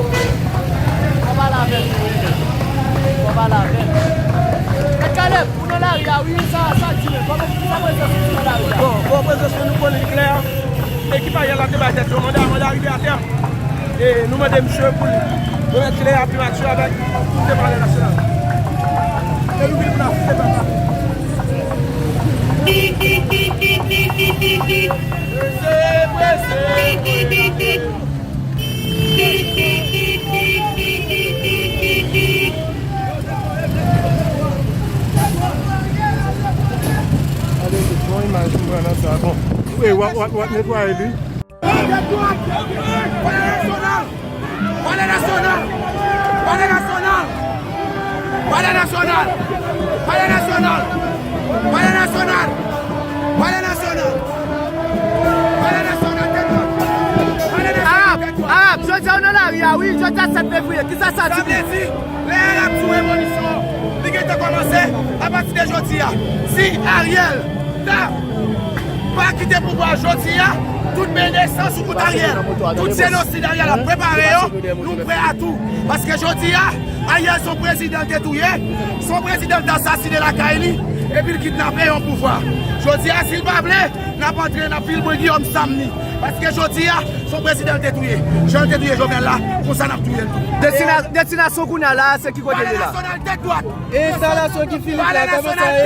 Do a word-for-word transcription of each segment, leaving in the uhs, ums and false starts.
Fò pale avè l, wi, men. Fò pale avè l. Mèt Caleb, ou nan lari a, wi, sa, sa di, men. Kòman, ki sa prezans ou nan lari a? Bon, bon, prezans nou konnen li klè. Ekip Ariel la te bay tèt yo manda, manda rive atè. E nou mande misye pou l remèt kle a primati avèk tout palè nasyonal. E nou vin pou n afwonte pèp la. Prese, prese, prese. Gade, bon imaj m pran nan sa, bon. E, w ap, w ap, w ap netwaye li. Palè Nasyonal! Palè Nasyonal! Palè Nasyonal! Palè Nasyonal! Palè Nasyonal! Palè Nasyonal! Palè Nasyonal! Palè Nasyonal, tèt dwat! Palè Nasyonal, tèt dwat! Arab, Arab, jodi a w nan lari a, wi, jodi a sèt fevriye, kisa sa di? Sa vle di, lè Arab di revolisyon, li gentan kòmanse apati de jodi a. Si Ariel ta pa kite pouvwa jodi a, tout bèy de san sou kont Ariel, tout jenosid Ariel ap prepare yo, nou prè a tou. Paske jodi a, Ariel se yon prezidan l te touye, se yon prezidan l te asasinen lakay li, epi l kidnape yon pouvwa. Jodi a, si l pa vle, n ap antre, n ap vilbre Guillaume Samni. Paske jodi a, se yon prezidan l te touye. Jan l te touye Jovenel la, konsa n ap touye l tou. Destina-, destinasyon kounye a la, se ki kote li la? Palè Nasyonal tèt dwat! Enstalasyon Guy Philippe la, kòman sa ye?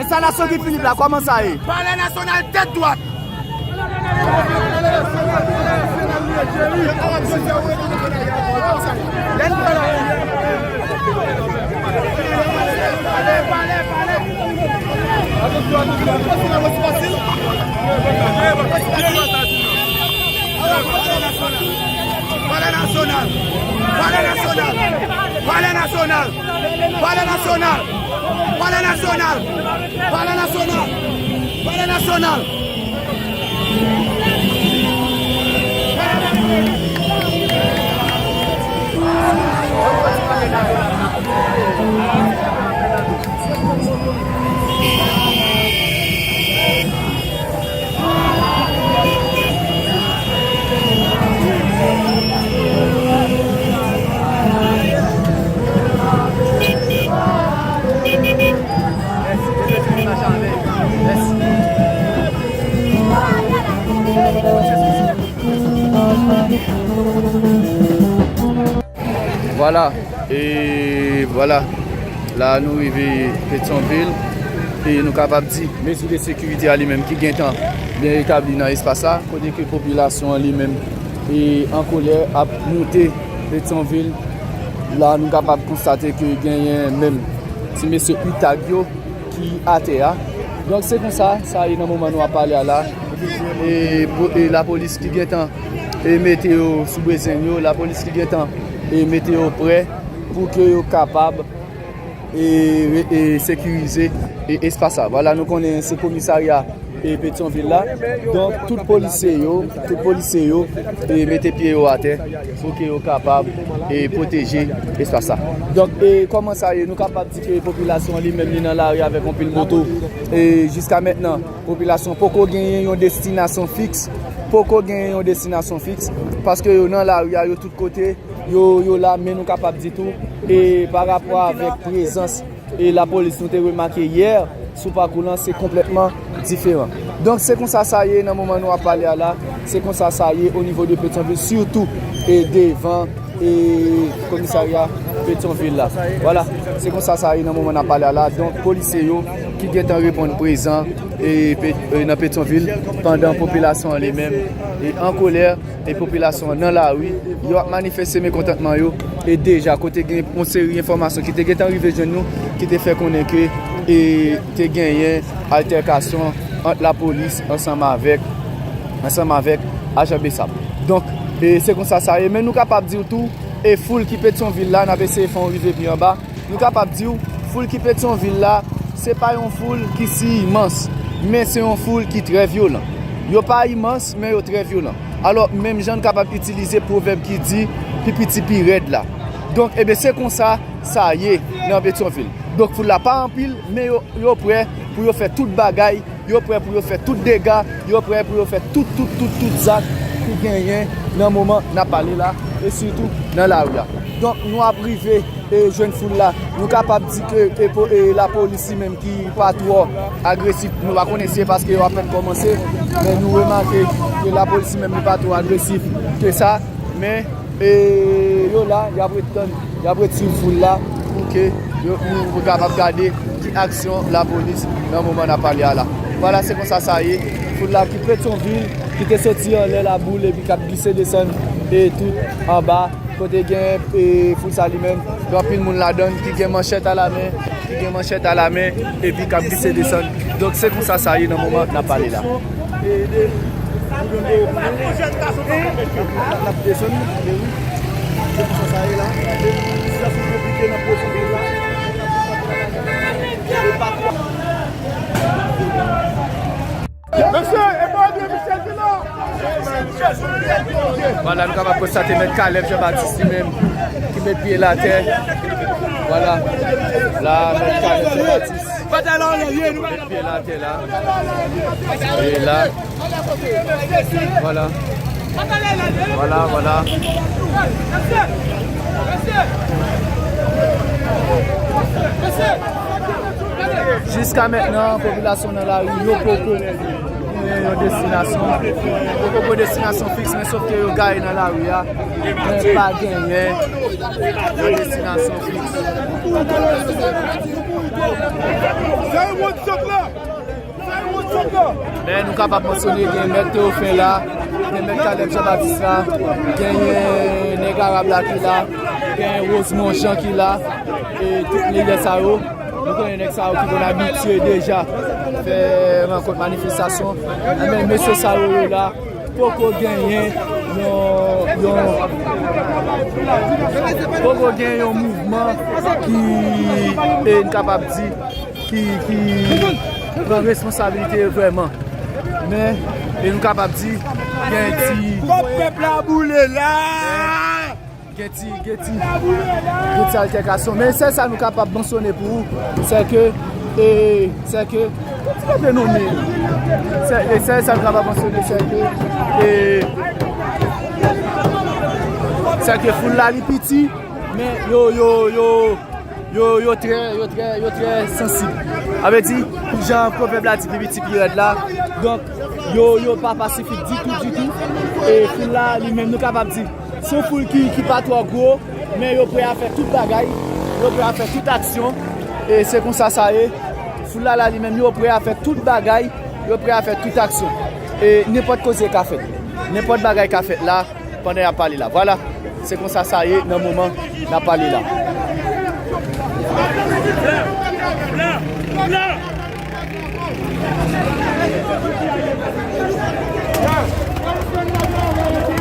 Enstalasyon Guy Philippe la, kòman sa ye? Palè Nasyonal tèt dwat! Palè Nasyonal! Palè Nasyonal! Palè Nasyonal! Palè Nasyonal! Palè Nasyonal! Palè Nasyonal! Palè Nasyonal! Vwala, e vwala, la nou rive Petyonvil, e nou kapab di mezi de sekirite a li menm ki gentan byen etabli nan espas la, kote ke popilasyon an li menm e an kolè ap moute Petyonvil. La nou kapab konstate ke genyen menm ti mesye utag yo ki atè a. Donk se konsa sa ye nan moman nou ap pale a la. E, po- e lapolis ki gentan e mete yo sou bezwen yo, lapolis ki gentan e mete yo prè pou ke yo kapab e, e sekirize e espas la. Vwala, nou konnen se komisarya e Petyonvil la. Donk tout polisye yo, tout polisye yo e mete pye yo atè pou ke yo kapab e pwoteje espas la. Donk e kòman sa ye, nou kapab di ke popilasyon an li menm li nan lari avèk anpil moto e jiska mentnan popilasyon poko genyen yon destinasyon fiks, poko genyen yon destinasyon fiks, paske yo nan lari a, yo tout kote, yo, yo la, men nou kapab di tou, e pa rapò avèk prezans e lapolis nou te remake yè sou pakou lan, se konplètman diferan. Donk se konsa sa ye nan moman nou ap pale a la, se konsa sa ye o nivo de Petyonvil, sitou e devan e komisarya Petyonvil la. Vwala, se konsa sa ye nan moman n ap pale a la. Donk polisye yo ki gentan reponn prezan e, pe- e nan Petyonvil, pandan popilasyon an li menm e an kolè, e popilasyon an nan lari, yo ap manifeste mekontantman yo, e deja kote gen yon seri enfòmasyon ki te gentan rive jwenn nou, ki te fè konnen ke e te genyen altèkasyon ant lapolis ansanm avèk, ansanm avèk ajan besap. Donk e se konsa sa ye, men nou kapab di w tou, e foul ki Petyonvil la, n ap eseye fè yon rive pi anba, nou kapab di w, foul ki Petyonvil la, Se pa yon foul ki si imans, men se yon foul ki trè vyolan. Yo pa imans, men yo trè vyolan. Alò, menm jan n kapab itilize pwovèb ki di, pi piti pi rèd la. Donk, ebyen, se konsa sa ye nan Petyonvil. Donk, foul la pa anpil, men yo, yo prè pou yo fè tout bagay, yo prè pou yo fè tout dega, yo prè pou yo fè tout, tout, tout, tout zak ki genyen nan moman n ap pale la, e sitou nan lari a. Donk, nou ap rive e jwenn foul la. Nou kapab di ke e po- e lapolis li menm ki pa twò agresif. Nou pa konnen si se paske yo apèn kòmanse, men nou remake ke lapolis li menm li pa twò agresif ke sa. Men e yo la, y ap ret tann, y ap ret swiv foul la pou ke yo, nou kapab gade ki aksyon lapolis nan moman n ap pale a la. Vwala, se konsa sa ye. Foul la ki Petyonvil, ki te soti anlè Laboul epi k ap glise desann e tout anba. Kote gen e, foul sa li menm, gen anpil moun ladan l ki gen manchèt alamen, ki gen manchèt alamen, epi k ap glise desann. Donk, se konsa sa ye nan moman n ap pale la. N ap desann, men wi. Se konsa sa ye la. Sitiyasyon konplike nan Petyonvil la. Vwala, nou kapab konstate Mèt Caleb Jean Baptiste li menm ki met pye l atè. Vwala. La, Mèt Caleb Jean Baptiste met pye l atè la. E la. Vwala. Vwala, vwala. Jiska mentnan, popilasyon nan lari yo poko gen yon destinasyon. Yo poko destinasyon fiks, men sof ke yo gaye nan lari a. Men pa genyen yon destinasyon fiks. Men nou kapab mansyone gen Mèt Theophin la, gen Mèt Caleb Jean Baptiste la, genyen Nèg Arab la ki la, gen Rosemond Jean ki la, e tout lidè sa yo. Nou konnen nèg sa yo ki konn abitye deja fè rankont manifestasyon. Enben, mesye sa yo, yo la, poko genyen yon, yon, poko gen yon mouvman ki, e, n kapab di, ki, ki pran responsabilite vrèman. Men, e, nou kapab di, gen ti, kòb pèp la boule la. Gen ti, gen ti, gen ti altèkasyon. Men sèl sa nou kapab mansyone pou ou, se ke, e, se ke, se, e, sèl sa nou kapab mansyone, se ke, e, se ke foul la li piti, men yo, yo, yo, yo, yo trè, yo trè, yo trè sansib. A vle di, jan pwovèb la di, pi piti pi rèd la. Donk, yo, yo pa pasifik ditou, ditou. E foul la, li menm, nou kapab di, se yon foul ki, ki pa twò gwo, men yo prè a fè tout bagay, yo prè a fè tout aksyon. E se konsa sa ye. Foul la, la, li menm, yo prè a fè tout bagay, yo prè a fè tout aksyon. E nenpòt koze ka fèt. Nenpòt bagay ka fèt la, pandan y ap pale la. Vwala, se konsa sa ye nan moman n ap pale la.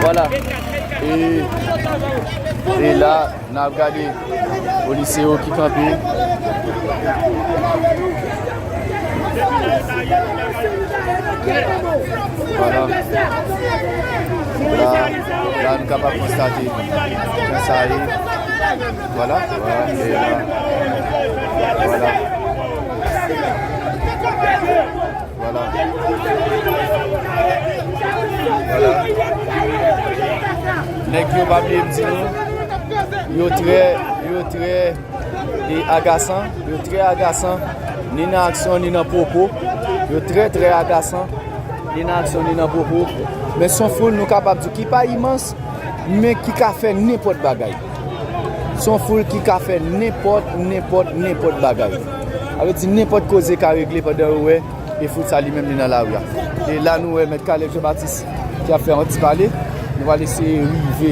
Vwala. E, e la, n ap gade polisye yo ki kanpe. Vwala. La, la, nou kapab konstate jan sa ye. Vwala, vwala, e la. Vwala. Vwala. Vwala. Nèg yo, pa bliye m di nou, yo trè, yo trè e agasan, yo trè agasan, ni nan aksyon, ni nan pwopo. Yo trè, trè agasan, ni nan aksyon, ni nan pwopo. Men se yon foul, nou kapab di, ki pa imans, men ki ka fè nenpòt bagay. Se yon foul ki ka fè nenpòt, nenpòt, nenpòt bagay. Sa vle di, nenpòt koze ka regle pandan yo wè e foul sa li menm li nan lari a. E la nou wè Mèt Caleb Jean Baptiste ki ap fè yon ti pale. Nou pral eseye rive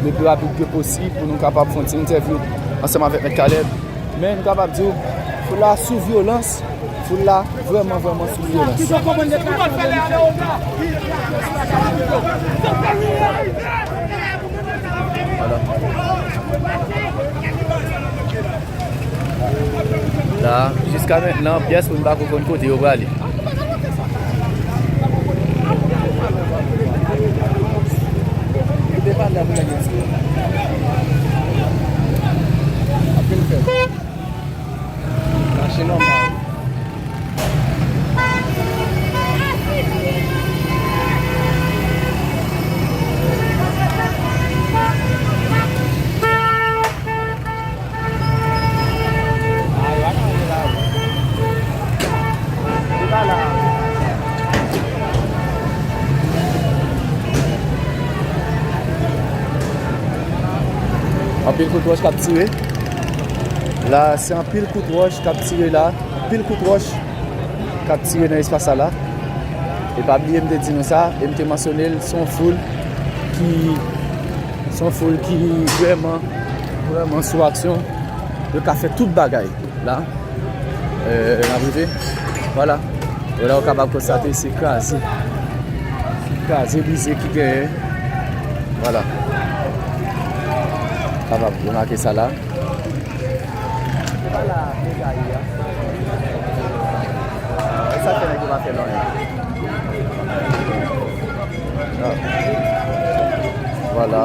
le pli rapid ke posib pou nou kapab fè yon ti entèvyou ansanm avèk Mèt Caleb. Men nou kapab di w, foul la sou vyolans, foul la vrèman, vrèman sou vyolans. Vwala. La, jiska mentnan, pyès moun pako konn kote yo prale. Mache nòmal. Anpil kout wòch k ap tire. La, se anpil kout wòch k ap tire la. Anpil kout wòch k ap tire nan espas sa la. E pa bliye m te di nou sa, e m te mansyone l, se yon foul ki, se yon foul ki vrèman, vrèman sou aksyon. Yo ka fè tout bagay la. Euh, n ap rive. Vwala. E la, ou kapab konstate se kraze. Kraze, brize ki genyen. Vwala. Kapab remake sa la. Se pa la mega ye a. E sa k fè nèg yo pa fè lòt. Ah. Vwala.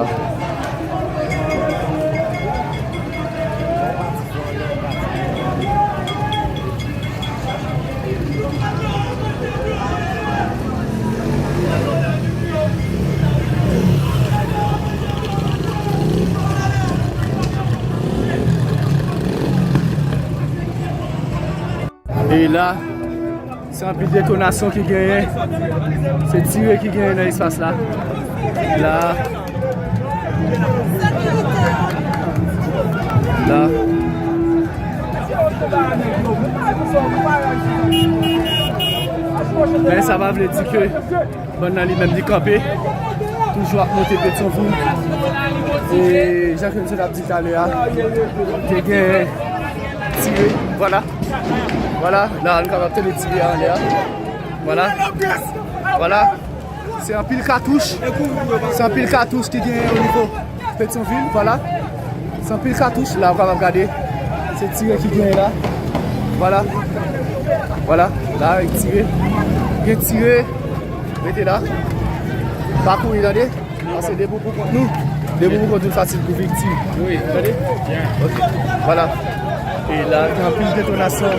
E la, se anpil detonasyon ki genyen. Se tire ki genyen nan espas la. La. La. Men sa pa vle di ke bann nan li menm li kanpe. Toujou ap monte Petyonvil. E jan ke m sot ap di talè a, te gen tire. Vwala. Vwala. La, nou kapab tande tire a anlè a. Vwala. Vwala. Se anpil katouch. Se anpil katouch ki genyen o nivo Petyonvil, vwala. Se anpil katouch, la, ou kapab gade. Se tire ki genyen la. Vwala. Vwala. La, gen tire. Gen tire. Rete la. Pa kouri, tande. Pase debout pou kont nou. Debout pou kont nou fasil pou viktim. Wi. Tande? Ok. Vwala. E la, gen anpil detonasyon.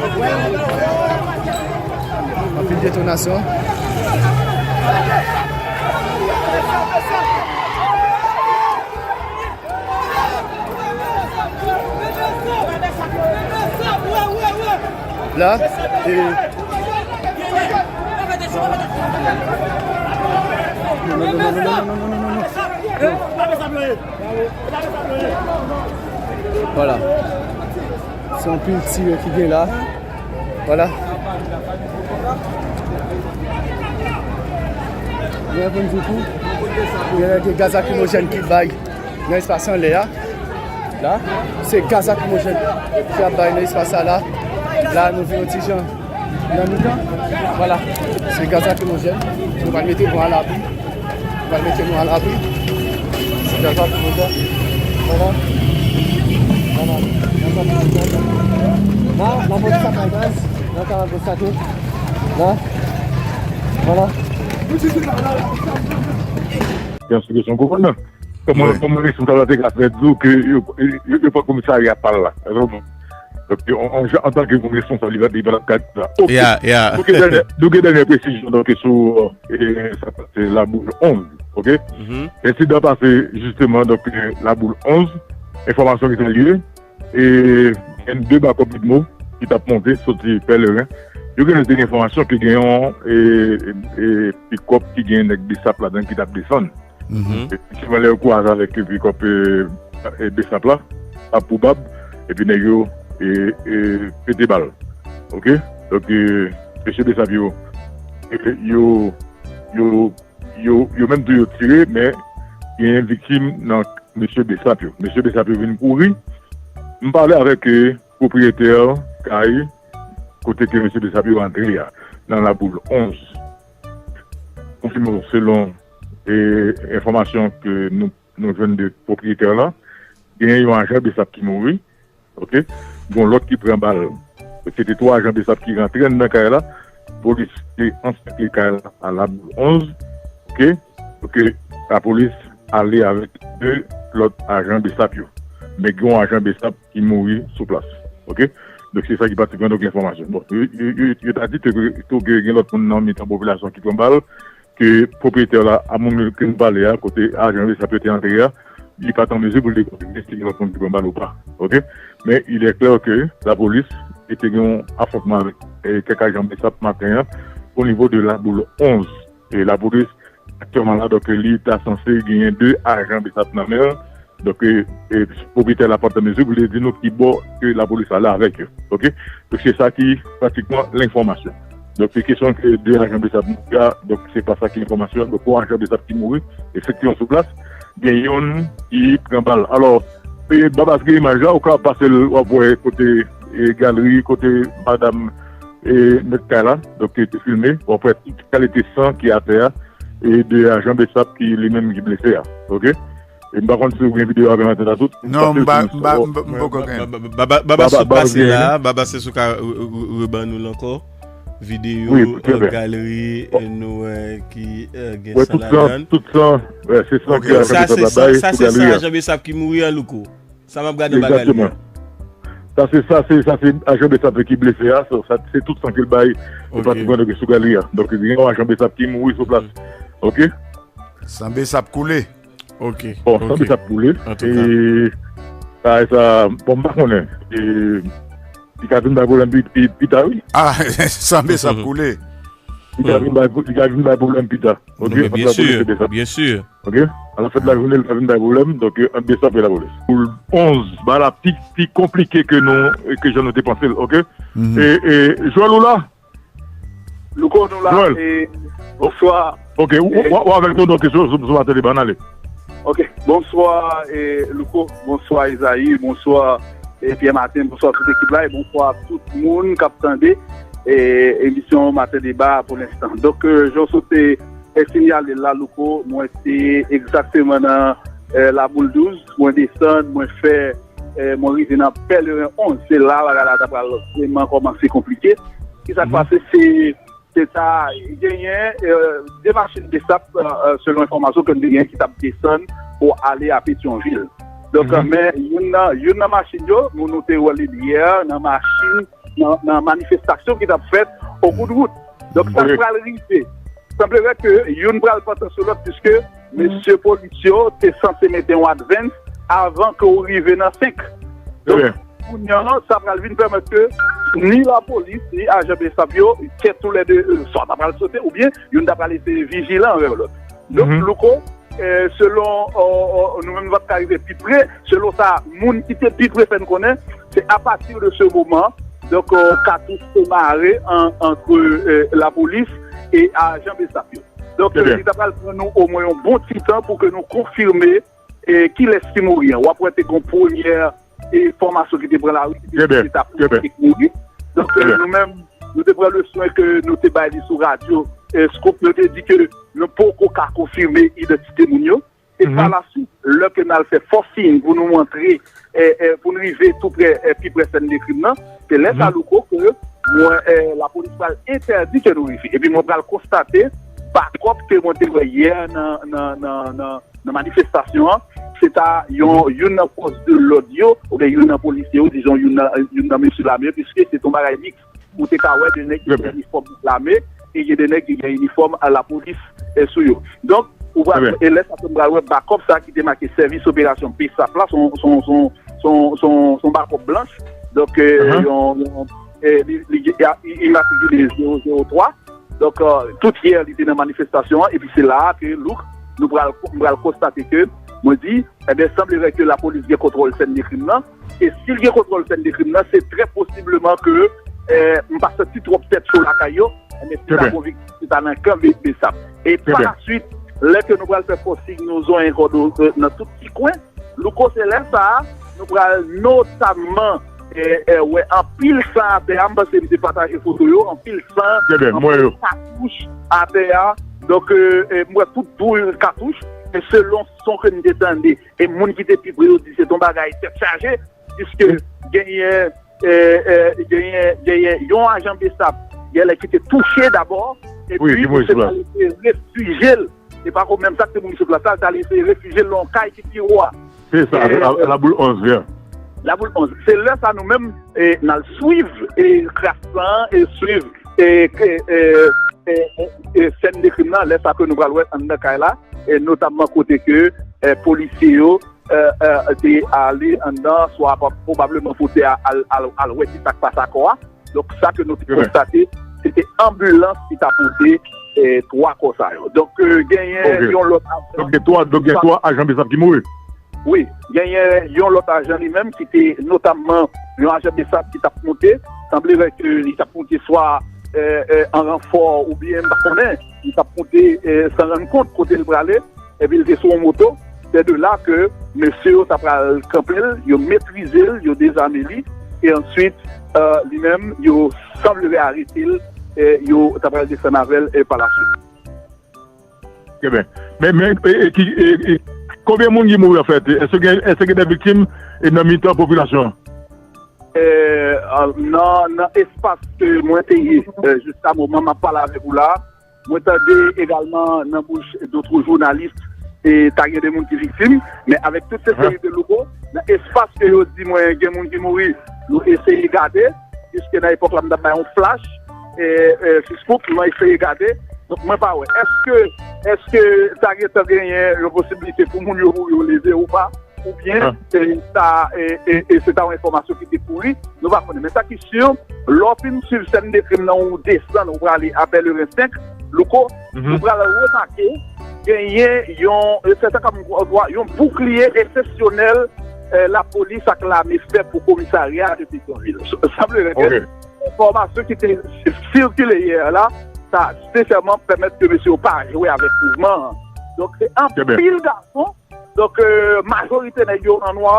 Anpil detonasyon. La, e... Non, non, non. Vwala. Se anpil tire ki gen la. Vwala. Gen anpil di tou. Gen gaz lakrimojèn ki bay nan espas anlè a. La, se gaz lakrimojèn ki ap bay nan espas sa la. La, nou vin yon ti jan nan mitan. Vwala, se gaz lakrimojèn. Nou pral mete nou alabri. Nou pral mete nou alabri. Se gaz lakrimojèn. Vwala. Vwala. Gaz lakrimojèn. La, la, mwen sa bay gaz. La, sa va konstate. La. Vwala. Yon sitiyasyon gwo nan. Kòman, wi, kòman responsab la te ka fè di w ke yo, yo, yo pran komisarya pa l la? Donk, an, an, antanke yon responsab, li pa, li pa t ap ka di sa. Ok. Yeah, yeah. Nou gen dènyè, nou gen dènyè presizyon, donk, sou, e, sa pase Laboul onz, ok? Mhm. Ensidan pase, jisteman, donk, e, Laboul onz, enfòmasyon ki te lye, e, gen de bakòp Idmo ki t ap monte, soti Pèleren. Yo gen de enfòmasyon ke gen yon, e, e, e, pikòp ki gen nèg BSAP ladan ki t ap desann. Mhm. Efektivman, lè yo kwaze avèk pikòp, e, e, BSAP la, sa pwobab, epi nèg yo, e, e, pete bal. Ok? Donk, e, mesye BSAP yo, e, yo, yo, yo, yo menm tou yo tire, men genyen viktim nan mesye BSAP yo. Mesye BSAP yo vin kouri. M pale avèk, e, pwopriyetè kay kote ke mesye BSAP yo antre a, nan Laboul onz. Konfime w selon, e, enfòmasyon ke nou, nou jwenn de pwopriyetè la, gen yon ajan BSAP ki mouri, ok? Gon lòt ki pran bal. Se te twa ajan BSAP ki rantre anndan kay la. Polis te ansèkle kay la a Laboul onz. Oke? Oke, lapolis ale avèk de lòt ajan BSAP yo. Men gen yon ajan BSAP ki mouri sou plas. Oke? Donk, se sa ki pratikman, donk, enfòmasyon. Bon, yo, yo, yo, yo ta di tou ke, tou ke gen lòt moun nan mitan popilasyon ki pran bal, ke pwopriyetè la, a moun ke nou pale a, kote ajan BSAP yo te antre a, li pa t an mezi pou l dekonfime si gen lòt moun ki pran bal ou pa. Oke? Men, il est clair ke lapolis te gen yon afwontman avèk, eh, kèk ajan BSAP maten an, o nivo de Laboul onz. E lapolis aktyèlman la, donk, li ta sanse genyen de ajan BSAP nan men l. Donk, e, e, pwopriyetè la pa t an mezi pou li di nou ki bò ke lapolis ale avèk yo. Oke? Donk, se sa ki pratikman lenfòmasyon. Donk, se kesyon ke de ajan BSAP mouri a, donk, se pa sa ki lenfòmasyon. Donk, yon ajan BSAP ki mouri, efektivman sou plas, gen youn ki pran bal. Alò, e, Babas gen imaj la, ou ka pase l, w ap wè kote, e, galeri, kote madanm, e, mèt kay la, donk, te filme, w ap wè tout kalite san ki atè a, e de ajan BSAP ki li menm ki blese a. Oke? E m pa konn si w gen videyo a avè m atè la tout. Non, m pa, m pa, m pa, m poko gen. Baba, Baba, Baba sou pase la, Baba se sou ka re- re- re- reban nou l ankò. Videyo, wi, trè byen. Galeri, e nou wè ki, e, gen san ladan l. Tout san, wè, se san ke ajan BSAP la bay sou galeri a. Sa se san ajan BSAP ki mouri an, Louko. Sa m ap gade nan bagay li a. Egzakteman. Sa se, sa se, sa se ajan BSAP ki blese a, sa, sa, se tout san ke l bay, e pratikman, donk, sou galeri a. Donk, gen yon ajan BSAP ki mouri sou plas. Oke? San BSAP koule. Oke. Bon, san BSAP koule. Antouka. E, sa, sa, bon, m pa konnen. E, li ka vin bay pwoblèm pi, pi, pi ta, wi. Ah, san BSAP koule. Li ka vin bay, li ka vin bay pwoblèm pi ta. Oke? Ant lapolis e BSAP. Byen si. Oke? A la fen de la jounen, li ka vin bay pwoblèm. Donk, e, ant BSAP e lapolis. Pou onz, bagay la pi, pi konplike ke nou, ke jan nou te panse l. Oke? E, e, Joel, ou la? Louko, nou la. Joel. E, bonswa. Oke, w, w, w avèk nou, donk, sou, sou, sou maten deba, n ale. Oke, bonswa, e, Louko, bonswa, Ezayi, bonswa, e, Pierre Martin, bonswa tout ekip la, e bonswa tout moun k ap tande, e, emisyon Maten Deba pou lenstan. Donk, e, jan w sot te, e, sinyale l la, Louko, mwen te egzakteman nan, e, Laboul douz, mwen desann, mwen fè, e, mwen rive nan Pèleren onz, se la bagay la ta pral vrèman kòmanse konplike. Ki sa k pase, se, se ta genyen, e, de machin BSAP, e, e, selon enfòmasyon ke n te genyen, ki t ap desann pou ale a Petyonvil. Donk, men youn nan, youn nan machin yo, nou, nou te wè li yè, nan machin, nan, nan manifestasyon ki t ap fèt o bout wout. Donk, sa k pral rive, sanblerait ke youn pral pase sou lòt, piske mesye polis yo te sanse mete yon advance avan ke w rive nan senk. Donk, kounye a, sa pral vin pèmèt ke ni lapolis, ni ajan BSAP yo, tèt toulède, e, swa ta pral sote, oubyen youn ta pral eseye vijilan anvè lòt. Donk, Louko, e, selon, o, o, nou menm, nou p ap ka rive pi pre, selon sa moun ki te pi pre fè n konnen, se apati de se moman, donk, e, katouch te mare an, ant, e, lapolis e ajan BSAP yo. Donk, e, li ta pral pran nou omwen yon bon ti tan pou ke nou konfime, e, kilès ki mouri an. W ap wè te gen yon premyè, e, fòmasyon ki te pran lari, ki te di se ta polisye ki mouri. Donk, e, nou menm, nou te pran le swen ke nou te bay li sou radyo, e, Scoop, nou te di ke nou poko ka konfime idantite moun yo. E pa la swit, lè ke n al fè fòsing pou nou antre, e, e, pou n rive tou prè, e, pi prè sèn de krim nan, se lè sa, Louko, ke mwen, e, lapolis pral entèdi ke nou rive. Epi mwen pral konstate bakòp ke mwen te wè yè nan, nan, nan, nan, nan manifestasyon an, se ta yon, youn nan fòs de lòd yo, oubyen youn nan polisye yo, dizon youn nan, youn nan mesye lame yo, piske se te yon bagay miks. Ou te ka wè de nèg ki gen inifòm lame, e gen de nèg ki gen inifòm a lapolis, e, sou yo. Donk, ou pral, e lè sa tou, m pral wè bakòp sa ki te make sèvis operasyon BSAP la, son, son, son, son, son, son bakòp blanch. Donk, e, yon, yon, e, li, li, li, li imatrikile zewo zewo twa. Donk, e, tout yè, li te nan manifestasyon an, epi se la a ke, Louko, nou pral, m pral konstate ke, mwen di, ebyen, sanblerait ke lapolis gen kontwòl sèn de krim nan. E si l gen kontwòl sèn de krim nan, se trè posibleman ke, e, m pa santi twòp tèt cho lakay yo, ebyen, se ta konviksyon, se ta nan kan B-, BSAP. E pa la swit, lè ke nou pral fè fòsing, nou zonyen kòd, e, nan tout ti kwen, Louko, se lè sa a, nou pral notamman, e, e, wè anpil san atè a, m panse m te pataje foto yo, anpil san, anpil katouch atè a. Donk, e, e, m wè tout douz katouch, e selon son ke n te tande, e moun ki te pi pre yo di se t on bagay tèt chaje, piske genyen e, e, genyen, genyen yon ajan BSAP, genlè ki te touche dabò, epi misye t al eseye refijye l. E pa menm sa k te moun sou plas la, l t al eseye refijye l nan yon kay ki pi wo a. Se sa, e, la, e, la boule onz, yeah. La boule onz. Se lè sa nou menm, e, n al swiv, e, kras lan, e swiv, e, e, e, e, e, e, sèn de krim nan, lè sa ke nou pral wè anndan kay la, e notamman kote ke, e, polisye yo, e, e, te ale anndan, swa pa- pwobableman pou te a- al, al, al wè ki sa k pase ak kò a. Donk, sa ke nou te konstate, se te anbilans ki ta pote, e, twa kò sa yo. Donk, e, genyen yon lòt ajan. Donk, gen twa, donk, gen twa ajan BSAP ki mouri. Wi, genyen yon lòt ajan li menm ki te notamman yon ajan BSAP ki t ap monte. Sanble ke li t ap monte swa, e, e, an ranfò oubyen, m pa konnen, li t ap monte, e, san rann kont kote l prale. Epi l te sou yon moto. Se de la ke mesye yo ta pral kanpe l, yo metrize l, yo dezame li, e answit, e, li menm, yo sanble arete l, e yo ta pral desann avè l, e pa la swit. Trè byen. Men, men, e, e, ki, e, e, konbyen moun ki mouri, anfèt? Èske gen, èske gen de viktim, e, nan mitan popilasyon an? E, a, nan, nan espas ke mwen te ye, e, jiska moman m ap pale avèk ou la, mwen tande egalman nan bouch dòt jounalis, e ta gen de moun ki viktim, men avèk tout senserite, Louko, nan espas ke yo di mwen gen moun ki mouri, nou eseye gade, piske nan epòk la m t ap bay yon flash, e, e, Facebook, mwen eseye gade. Donk, mwen pa wè. Èske, èske ta gentan genyen yon posiblite pou moun yo mouri, yo leve ou pa? Oubyen, e, sa, e, e, e se ta yon enfòmasyon ki te kouri, nou pa konnen. Men sa ki si, lè w fin swiv sèn de krim nan, ou desann, ou prale a Pèleren senk, Louko, ou pral remake, genyen yon, e, se sa k ap yon boukliye eksepsyonèl, e, lapolis ak lame fè pou komisarya de Petyonvil. Sanble ke enfòmasyon ki te sikile yè la, sa sensèman pèmèt ke mesye yo pa jwe avèk mouvman an. Donk, se anpil gason. Donk, e, majorite nèg yo an nwa,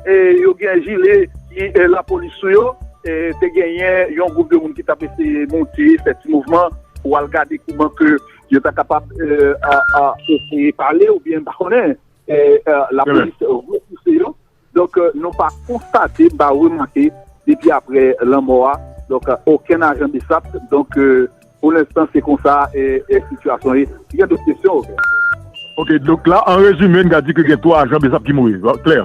e yo gen jile ki, e, lapolis sou yo. E te genyen yon gwoup de moun ki t ap eseye monte, fè ti mouvman pou al gade kouman ke yo ta kapab, e, a, a, eseye pale oubyen, m pa konnen, e, e, lapolis repouse yo. Donk, e, nou pa konstate, m pa remake, depi apre lanmò a, donk, e, okenn ajan BSAP. Donk, e, pou lenstan, se konsa, e, e, sitiyasyon ye. Si gen dòt kesyon, ok. Ok, donk la, an rezime, n ka di ke gen twa ajan BSAP ki mouri. Klè?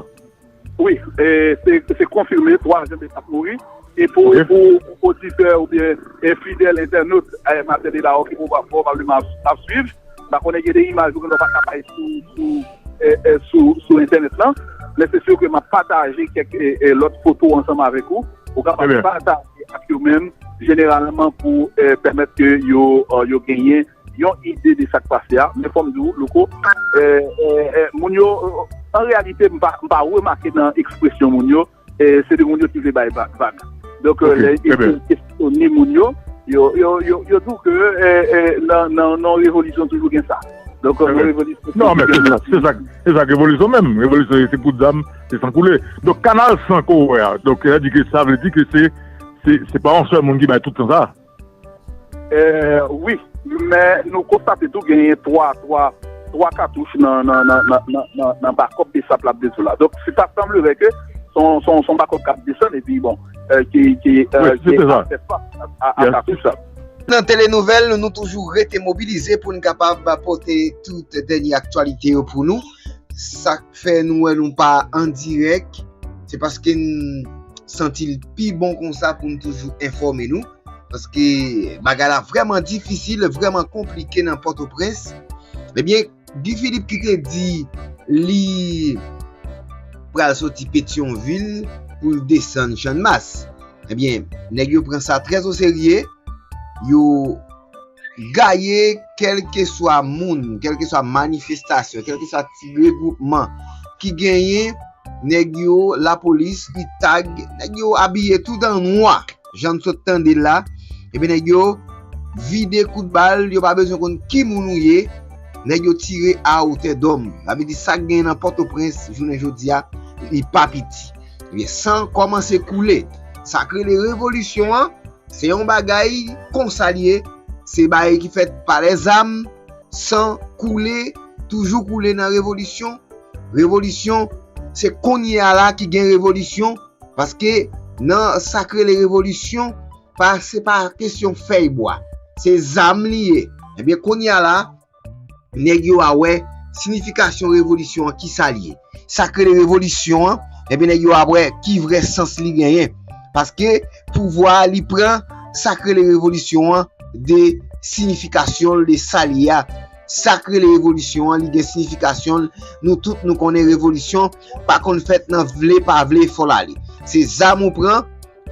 Wi, e, se, se konfime, twa ajan BSAP mouri. E pou, e pou, pou oditè oubyen, e, fidèl entènot, e, Maten Deba yo ki pwobableman ap, ap swiv, m pa konnen gen de imaj ou gen dwa pa ka bay sou, sou, e, e, sou, sou entènèt lan, men se si ke m ap pataje kèk, e, e, lòt foto ansanm avèk ou. Ou kapab pataje ak yo menm, jeneralman pou, e, pèmèt ke yo, e, yo genyen yon ide de sa k pase a. Men fò m di w, Louko, e, e, e, moun yo, e, an reyalite, m pa, m pa remake nan ekspresyon moun yo, e, se de moun yo ki vle bay vag, vag. Donk, e, lè yo kesyone moun yo, yo, yo, yo, yo di w ke, e, e, nan, nan, nan revolisyon toujou gen sa. Donk, e, nan revolisyon toujou gen sa. Non, men se sa, se sa, se sa k revolisyon menm. Revolisyon, se kout zam, se san koule. Donk, kanal san ke w wè a, donk, sa di ke, sa vle di ke se, se, se pa yon sèl moun ki bay tout tan sa. E, wi, men nou konstate tou genyen twa, twa, twa katouch nan, nan, nan, nan, nan, nan, nan bakòp BSAP la ap desann la. Donk, se ta sanble ke se yon, se yon, se yon bakòp k ap desann, epi bon, e, ki, ki, e, ki ap fè fas a, a, a katouch sa. Nan Tele Nouvèl, nou, nou toujou rete mobilize pou n kapab pote tout dènye aktyalite yo pou nou. Sa k fè nou wè nou pa an dirèk, se paske n santi l pi bon konsa pou n toujou enfòme nou. Paske bagay la vrèman difisil, vrèman konplike nan Pòtoprens. Ebyen, Guy Philippe ki te di li pral soti Petyonvil pou l desann Channmas. Ebyen, nèg yo pran sa trè o serye. Yo gaye kèlkeswa moun, kèlkeswa manifestasyon, kèlkeswa ti regwoupman ki genyen, nèg yo, lapolis, I T A G, nèg yo abiye tout an nwa, jan n sot tande l la. Ebyen, nèg yo vide kout bal, yo pa bezwen konn ki moun ou ye, nèg yo tire a otè dòm. Sa vle di sa k genyen nan Pòtoprens, jounen jodi a, li pa piti. Ebyen, san kòmanse koule. Sa k rele revolisyon an, se yon bagay konsa l ye, se bagay ki fèt pa lèzam, san koule, toujou koule nan revolisyon. Revolisyon, se kounye a la ki gen revolisyon, paske Nan sa k rele revolisyon, pa, se pa kesyon fèy bwa. Se zam li ye. Ebyen, kounye a la, nèg yo a wè sinifikasyon revolisyon an, ki sa l ye. Sa k rele revolisyon an, ebyen, nèg yo a wè ki vrè sans li genyen. Paske pouvwa a, li pran sa k rele revolisyon an de sinifikasyon l, de sa l ye a. Sa k rele revolisyon an, li gen sinifikasyon l. Nou tout, nou konnen revolisyon pa konn fèt nan vle pa vle, fò l ale. Se zam ou pran,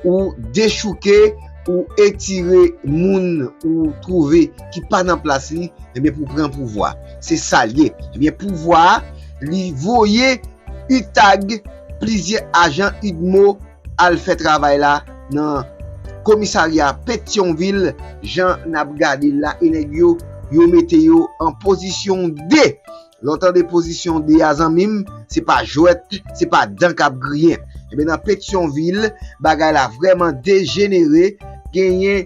ou dechouke, ou etire moun ou twouve ki pa nan plas li, ebyen, pou pran pouvwa. Se sa l ye. Ebyen, pouvwa a, li voye UTAG, plizyè ajan UDMO al fè travay la nan komisarya Petyonvil, jan n ap gade l la, e nèg yo, yo mete yo an pozisyon de. Lè w tande pozisyon de a, zanmi m, se pa jwèt, se pa dan k ap griyen. Ebyen, nan Petyonvil, bagay la vrèman dejenere. Genyen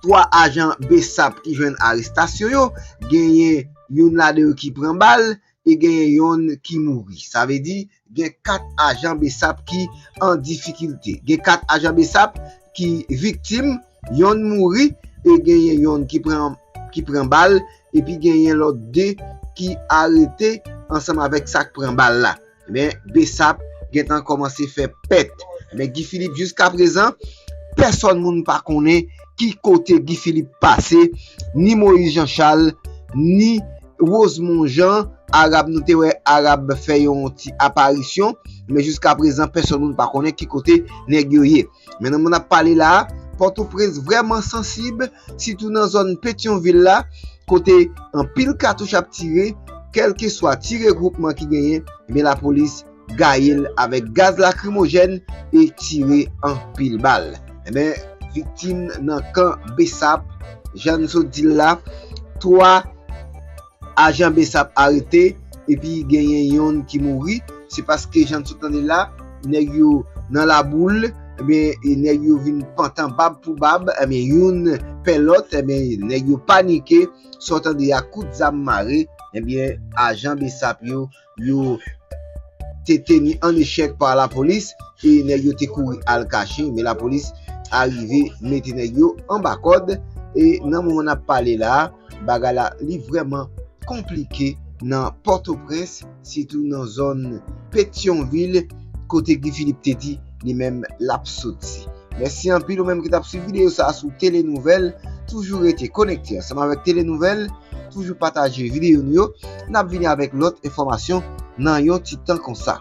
twa ajan BSAP ki jwenn arestasyon yo, genyen youn ladan yo ki pran bal, e genyen yonn ki mouri. Sa vle di, gen kat ajan BSAP ki an difikilte. Gen kat ajan BSAP ki viktim, yonn mouri, e genyen yonn ki pran, ki pran bal, epi genyen lòt de ki arete ansanm avèk sa k pran bal la. Men, BSAP gentan kòmanse fè pèt. Men Guy Philippe, jiskaprezan, pèsòn moun pa konnen ki kote Guy Philippe pase, ni Moïse Jean Charles, ni Rosemond Jean, Arab, nou te wè Arab fè yon ti aparisyon, men jiskaprezan, pèsòn moun pa konnen ki kote nèg yo ye. Men nan moman n ap pale la a, Pòtoprens vrèman sansib, sitou nan zòn Petyonvil la, kote anpil katouch ap tire, kèlkeswa ti regwoupman ki genyen, ebyen, lapolis gaye l avèk gaz lakrimojèn e tire anpil bal. Ebyen, viktim nan kan BSAP, jan n sot di l la, twa ajan BSAP arete, epi genyen yonn ki mouri. Se paske, jan n sot tande la, nèg yo nan laboul, ebyen, e nèg yo vin pantan bab pou bab, ebyen, youn pè lòt, ebyen, nèg yo panike, sa w tande a kout zam mare, ebyen, ajan BSAP yo, yo te teni an echèk pa lapolis, e nèg yo te kouri al kache, men lapolis arive mete nèg yo anba kòd, e nan moman n ap pale la a, bagay la, li vrèman konplike nan Pòtoprens, sitou nan zòn Petyonvil, kote Guy Philippe te di li menm l ap soti. Mèsi anpil ou menm ki t ap swiv videyo sa a sou Tele Nouvèl. Toujou rete konekte ansanm avèk Tele Nouvèl. Toujou pataje videyo nou yo. N ap vini avèk lòt enfòmasyon nan yon ti tan konsa.